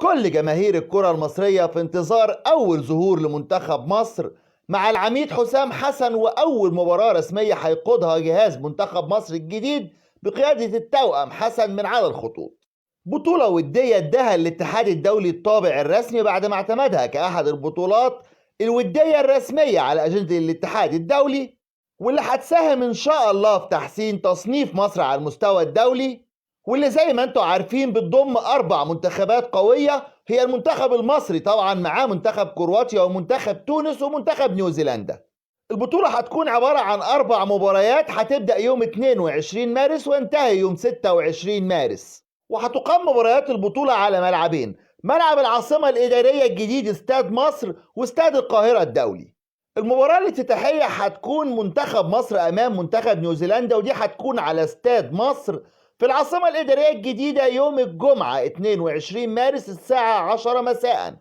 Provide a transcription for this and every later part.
كل جماهير الكرة المصرية في انتظار أول ظهور لمنتخب مصر مع العميد حسام حسن، وأول مباراة رسمية هيقودها جهاز منتخب مصر الجديد بقيادة التوأم حسن من على الخطوط. بطولة ودية اداها الاتحاد الدولي الطابع الرسمي بعد ما اعتمدها كأحد البطولات الودية الرسمية على أجندة الاتحاد الدولي، واللي هتساهم إن شاء الله في تحسين تصنيف مصر على المستوى الدولي، واللي زي ما انتم عارفين بتضم 4 منتخبات قوية، هي المنتخب المصري طبعا معاه منتخب كرواتيا ومنتخب تونس ومنتخب نيوزيلندا. البطولة هتكون عبارة عن 4 مباريات، هتبدأ يوم 22 مارس وانتهي يوم 26 مارس، وهتقام مباريات البطولة على ملعبين، ملعب العاصمة الإدارية الجديد استاد مصر واستاد القاهرة الدولي. المباراة الافتتاحية هتكون منتخب مصر أمام منتخب نيوزيلندا، ودي هتكون على استاد مصر في العاصمة الإدارية الجديدة يوم الجمعة 22 مارس الساعة 10 مساء،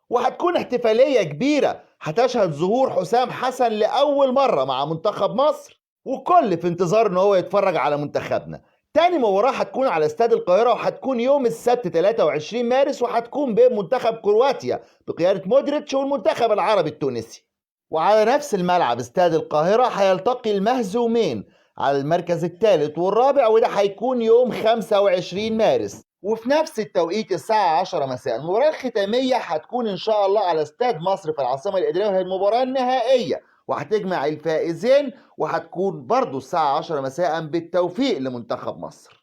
وهتكون احتفالية كبيرة هتشهد ظهور حسام حسن لأول مرة مع منتخب مصر، وكل في انتظار ان هو يتفرج على منتخبنا. تاني مباراة هتكون على استاد القاهرة، وهتكون يوم السبت 23 مارس، وهتكون بين منتخب كرواتيا بقيادة مودريتش والمنتخب العربي التونسي. وعلى نفس الملعب استاد القاهرة هيلتقي المهزومين على المركز الثالث والرابع، وده هيكون يوم 25 مارس وفي نفس التوقيت الساعة 10 مساء. المباراة الختامية هتكون إن شاء الله على استاد مصر في العاصمة الإدارية، وهي المباراة النهائية، وهتجمع الفائزين، وهتكون برضو الساعة 10 مساء. بالتوفيق لمنتخب مصر.